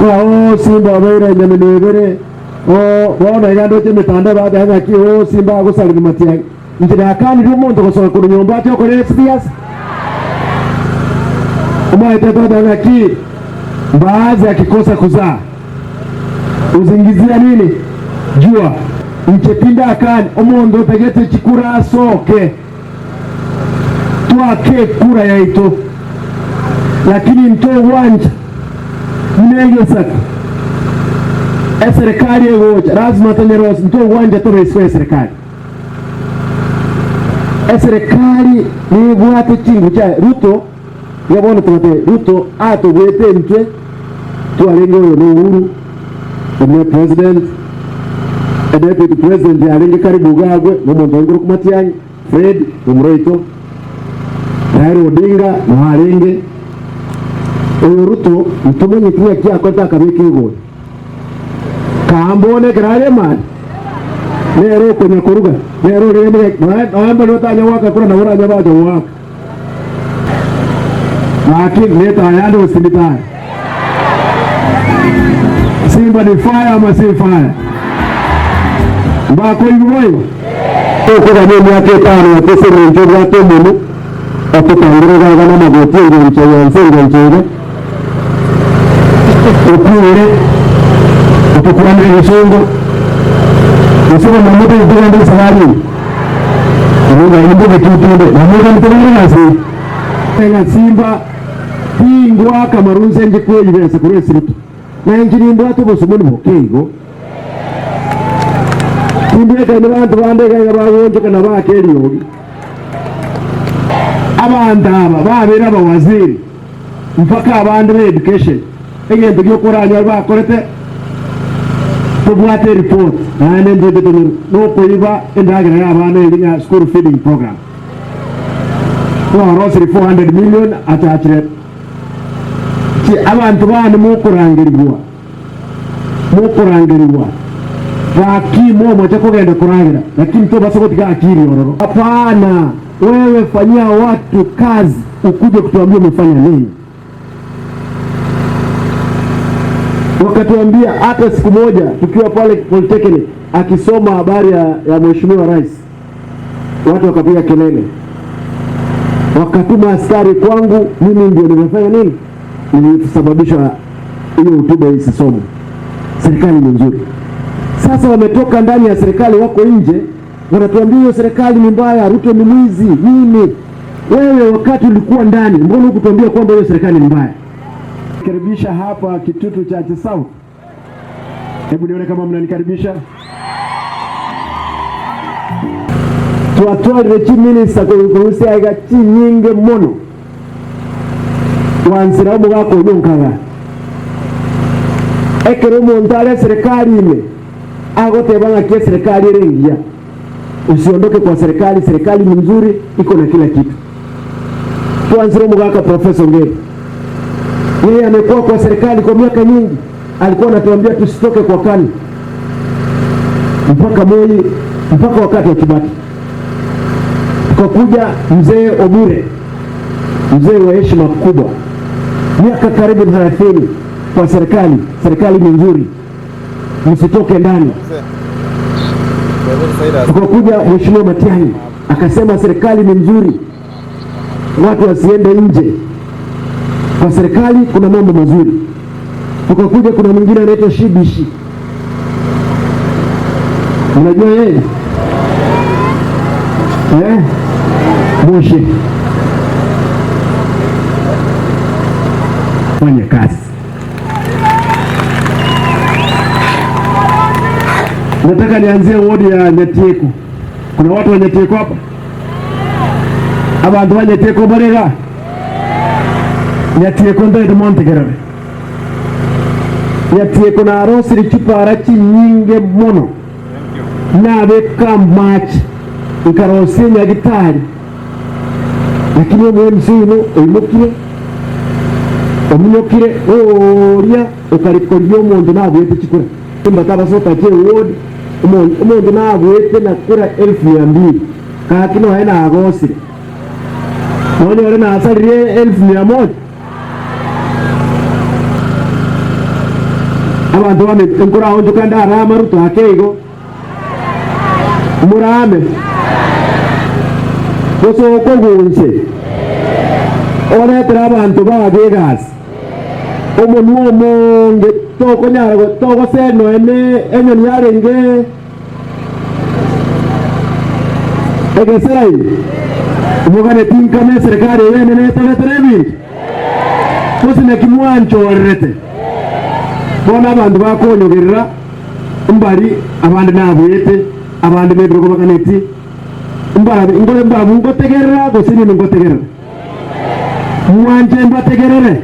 Oo Simba obeire enyameno ebere, oo bono iga ndoche emetandao bateba ng'aki oo Simba agosarigwa matiang'i. Inche nakanire omonto gosoa korwa nyomba ache okore esiasa. Omanyete toteba ng'aki mbaazi akikosa kuzaa usingizia nini jua. Inche tindakani omonto otagete chikura asoke twake ekura yaito, lakini ntogwancha buna egesaku eserekari egocha lazima tonyerosie ntogwancha tobe isiko y'eserekari. Eserekari nebwate chinguru chiaye. Ruto iga bono togateba Ruto atobwete intwe twarenge oyo na Uhuru ime president, e deputy president yarenge karibu iga agwe na omonto orenge korokwa Matiang'i, Fred momura oito, Raila Odinga noo arenge. Oyo Ruto ntomanyeti ng'aki akorete akabeka egori. Kaa mbone ekero are emani, nere okonya koruga, nere orende ng'aki nonya mbari otanya goaka kura nabo oranya bacha goaka. Gaki netaya ande gose tindi taya? Simba ni fire ama si fire? Mbakoigwa boigo? Tokogania emiaka etano ase ase engencho obwate omonwe, ototangere iga iga namagoti engencho yense engencho ere, okwire, otokwanere egesongo, gose bono motagete togende esafari eye, igo ng'a imboke tutinde, namotagete togende egasi eye. Ng'a Simba tingoaka maru nse inche koyibesa korwa esirito, na inche nimbwate obosomoni boke igo. Timbwekaini banto bande iga iga bagoonchoka na baaka eriogi. Abanto aba babeire abawaziri mpaka abande be education, egento giokoranyore bakorete tobwate eripoti naende ntoche tonyorwe nokoiba endagera ya abana eri ng'a school feeding program. Twarosire 400 million achachire chi abanto bane mokorangerigwa mokorangerigwa gaki momoche kogenda koragera lakini tobasa gotiga akiri ororo. Hapana, wewe fanyia watu kazi ukuje kutuambia umefanya nini. Wakatuambia hata siku moja tukiwa pale Polytechnic akisoma habari ya Mheshimiwa Rais, watu wakapiga kelele, wakatuma askari kwangu, mimi ndio nimefanya nini, nilisababisha hiyo hotuba isisomwe. Serikali ni nzuri. Sasa wametoka ndani ya serikali, wako nje, wanatuambia hiyo serikali ni mbaya, Ruto ni mwizi, nini. Wewe wakati ulikuwa ndani, mbona hukutuambia kwamba hiyo serikali ni mbaya? Karibisha hapa Kitutu Chache South. Hebu nione kama mnanikaribisha. Twatwarire chiminista korusia iga chinyinge mono gwansera omogaka oyio nkaga ekero omonto are eserekari ime agoteba ng'aki eserekari ere engiya usiondoke kwa serikali, serikali ni mzuri iko na kila kitu. Twansire omogaka Professor Ngeri, yeye amekuwa kwa serikali kwa miaka nyingi, alikuwa anatuambia tusitoke kwa KANU mpaka Moi, mpaka wakati wa Kibaki. Tukakuja mzee Obure, mzee wa heshima kubwa, miaka karibu 30 kwa serikali. Serikali ni nzuri, msitoke ndani. Tukakuja Mheshimiwa Matiang'i akasema serikali ni nzuri, watu wasiende nje. Kwa serikali kuna mambo mazuri. Tukakuja kuna mwingine anaitwa Shibishi, unajua yeye eh? Moshe fanya kazi. Nataka nianzie wodi ya Nyatieko. Kuna watu wa Nyatieko hapa? Abantu wa Nyatieko barega? Nyatieko ndoete montegerere. Nyatieko narosire chipara chinyinge mono nabeka amache nkarosia enyagitari lakini omo MC oino oimokire ominyokire oria okarikoria omonto nabuete chikura mbatabasoka che ward omonto nabuete na kura 200,000 gaki nonya nagosire nonyore nasaririe 100,000. Abanto bane nkoraonchoka ndarama Ruto ake igo morame gose okogunse oretere abanto bago egasi omonwe omonge tokonyara togosee noe ne enyoni yarenge egesera ime omogane tinkame eserekari eye enene etoretere ebinto. Gose naki mwanchorerete? Bono abanto bakonyogerera mbari, abande nabuete, abande nebirogo baganeti, mbarabe nkore mbarabwo ngotegerera gose inwe ngotegerera? Mwanche mbategerere?